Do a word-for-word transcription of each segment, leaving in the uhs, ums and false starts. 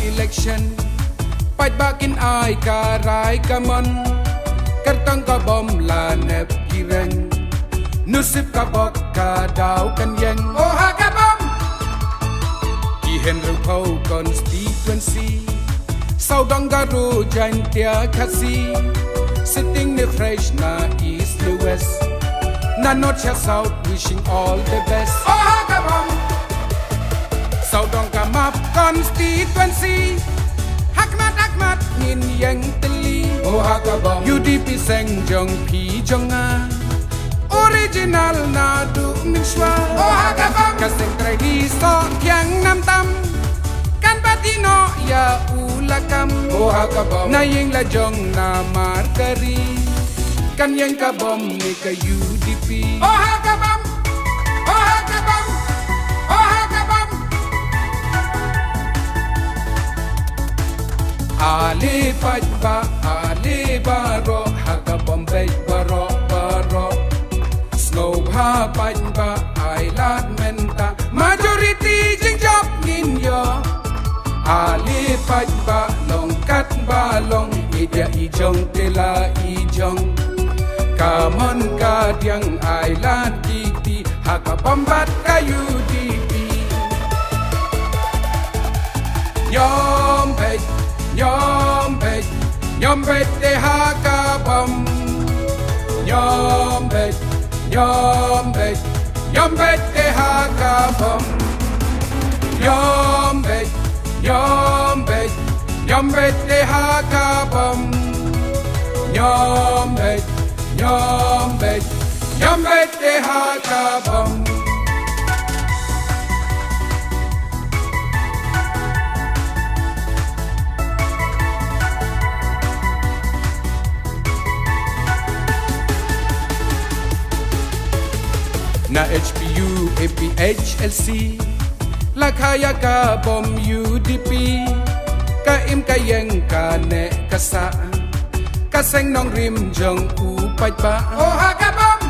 Election, paidbah kin ai ka rai ka mon. Kyrteng ka bom la nep ki reng. Nusip ka bok ka daw kan ïeng. Oh ha ka bom. Ki hynriewphew constituency. Sawdong Garo Jaintia Khasi. Sitting ne fresh na East ne West. Na North sha South wishing all the best. Oh ha ka bom. Sawdong ka map constituency. Hakmat hakmat ngin ïeng tylli. Oh ha ka bom. U D P seng jong phi jong nga. Original naduh mynshuwa. Oh ha ka bom. Ka seng trai di soh kiang nam tam. Kan bat ïehnoh ïa u lakam. Oh ha ka bom. Na ïing la jong na markari. Kan ïeng ka bom ne ka U D P. Oh ha ka bom. Oh ha ka bom. Oh ha ka bom. Ale paidbah, ale baroh, ha ka bom beit baroh baroh. Sngewbha paidbah, ai lad mynta. Majority jingjop ngin ïoh. Ale paidbah long katba long, i diah i jong te la i jong. Ka mon ka diang ai lad ki kti, ha ka bom bad ka U D P. Ñiom beit, ñiom beit, ñiom beit te ha ka bom. Ñiom beit, ñiom beit, ñiom beit te ha ka bom. Ñiom beit, ñiom beit, ñiom beit te ha ka bom. Ñiom beit, ñiom beit, ñiom beit te ha ka bom. Na H P U, A P H L C, la kha ïa ka bom U D P, ka im ka ïeng ka neh ka sah, ka seng nongrim jong u paidbah. Oh ha ka bom.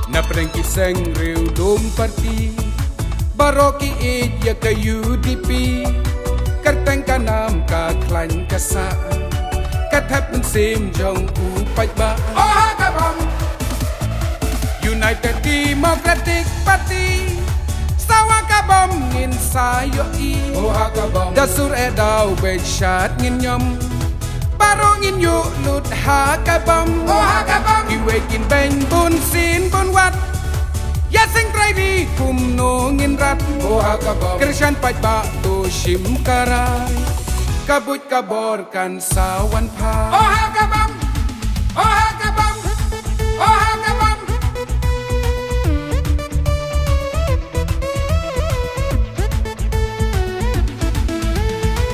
Na pdeng ki seng riewlum party, baroh ki ïeit ïa ka U D P, kyrteng ka nam ka khlaiñ ka sah, ka thep mynsiem jong u paidbah. Oh ha ka bom. United Democratic Party, sawa ka bom ngin sa ïohi. Oh ha ka bom. Da sur eh daw beit shad ngin ñiom. Baroh ngin ïuh lut ha ka bom. Oh ha ka bom. Kiwei kin beiñ bun sien bun wat. Ïa seng trai ri kumno ngin rat. Oh ha ka bom. Kyrshan paidbah to shim ka rai. Ka buit ka bor kan sa wan pha. Oh ha ka bom. Oh ha ka bom. Oh ha ka bom.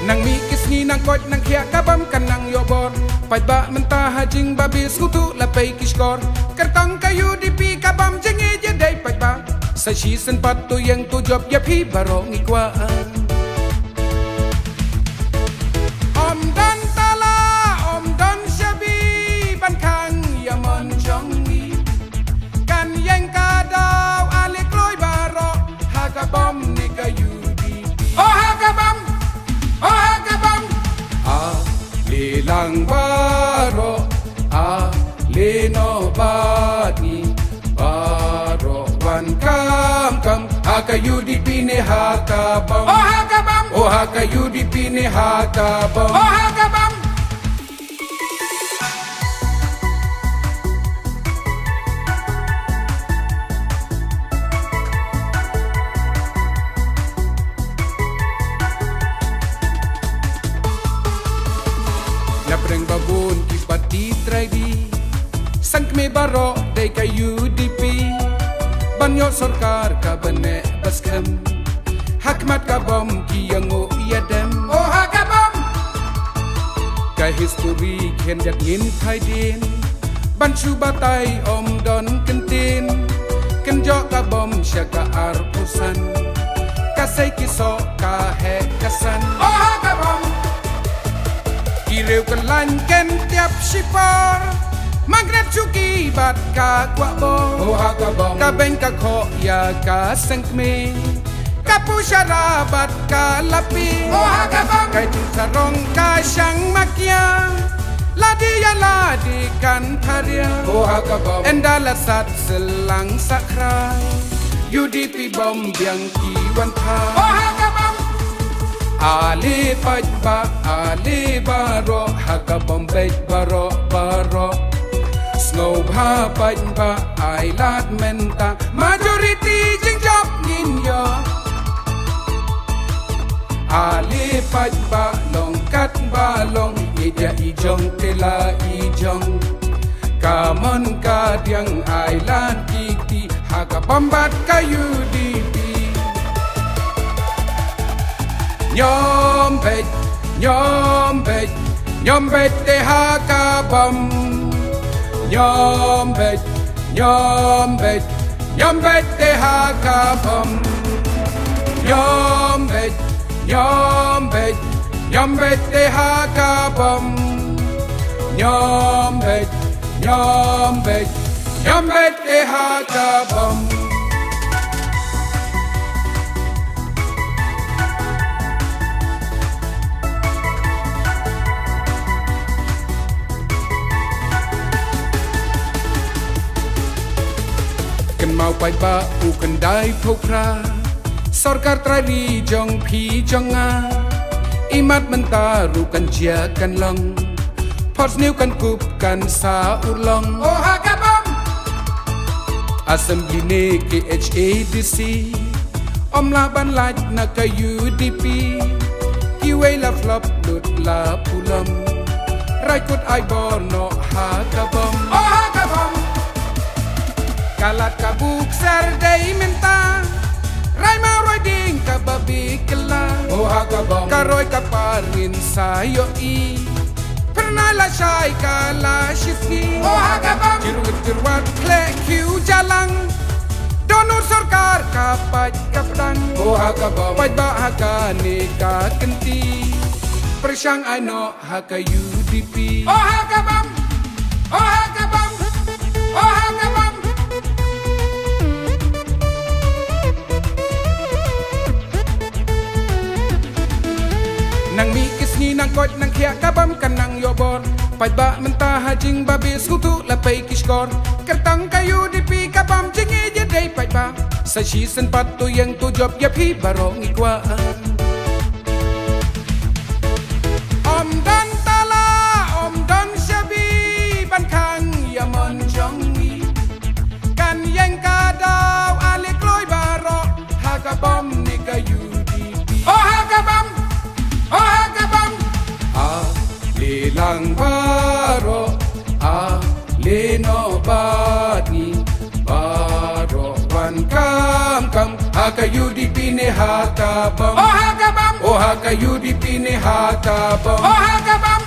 Nang mih ki sngi nang koit nang khiah ka bom kan nang ïoh bor. Paidbah mynta ha jingbabe sngewthuh la pei ki shkor. Kyrtong ka U D P ka bom jingïeit ïa dei paidbah. Sa shisien pat to ïeng to jop ïa phi baroh ngi kwah. Ym don tala, ym don shabi, ban khang ïa mon jong ngi. Kan ïeng ka daw ale kloi baroh, ha ka bom ne ka U D P. Oh ha ka bom, oh ha ka bom. Ale lang baroh, ale noh bad ngi. Baroh wan kam kam, ha ka U D P ne ha ka bom. Oh ha ka bom. Oh ha ka U D P ne ha ka bom. Oh ha ka bom. Na pdeng ba bun ki party trai di, seng kmie baroh dei ka U D P. Ban ïoh sorkar ka bneh ba skhem, ha khmat ka bom ki ïanguh ïadem. Oh ha ka bom. Ka history khyndiat ngin phai dien, ban shu batai ym don kyntien. Kynjoh ka bom sha ka arphew san, ka sei ki soh ka heh ka san. Oh ha ka bom. Ki riew kyllain kin tiap shipor, Margaret Shuki bad ka kwah bor. Oh ha ka bom. Ka beiñ ka khoh ïa ka seng kmie, Ka pu shara bad ka la pie. Oh ha ka bam. Ka jing sarong ka shang makia. Lade ïa lade kan pharia. Oh ha ka bam. Ynda la sat syllang sakra. U D P bom biang ki wan pha. Oh ha ka bam. Ale paidbah, ale baroh, ha ka bom beit baroh, baroh. Sngewbha paidbah, ai lad mynta, majority jingjop ngin ïoh. Ale paidbah long katba long, ïeit ïa i jong te la i jong. Ka mon ka diang ai lad kti, ha ka bom bad ka U D P. Ñiom beit, ñiom beit, ñiom beit te ha ka bom. Ñiom beit, ñiom beit, ñiom beit te ha ka bom. Ñiom beit, ñiom beit, ñiom beit te ha ka bom. Ñiom beit, ñiom beit, ñiom beit te ha ka bom. Kynmaw paidbah u khyndai phew phra. Sorkar trai ri jong phi jong nga. Imat mynta ruh kan jia kan long. Phohsniew kan kup kan sa urlong. Oh ha ka bom. Assembly ne K H A D C. Ym lah ban lait na ka U D P. Kiwei la flop lut la pulom. Rai kut ai bor noh ha ka bom. Oh ha ka bom. Ka lad ka buk ser dei mynta. Rai ma roi ding kaba bikylla. Oh ha ka bom. Ka roi ka parin sa ïohi. Pyrna la shai ka la shisngi. Oh ha ka bom. Jyrwit jyrwat khleh khiew jalang. Don ur sorkar ka pait ka pdang. Oh ha ka bom. Paidbah ha kane ka kynti. Pyrshang ai noh ha ka U D P. Oh ha ka bom. Oh ha ka bom. Oh ha ka bom. Nang mih ki sngi nang koit nang khiah ka bom kan nang ïoh bor. Paidbah mynta ha jingbabe sngewthuh la pei ki shkor. Kyrteng ka U D P ka bom jingïeit ïa dei paidbah. Sa shisien pat to ïeng to jop ïa phi baroh ngi kwah. Ym don tala, ym don shabi, ban khang ïa mon jong ngi. Kan ïeng ka daw ale kloi baroh, ha ka bom ne ka U D P. Oh ha ka bom, oh ha ka bom. Ale lang baroh, ale noh bad ngi. Baroh wan kam kam, ha ka U D P ne ha ka bom. Oh ha ka bom. Oh ha ka U D P ne ha ka bom. Oh ha ka bom.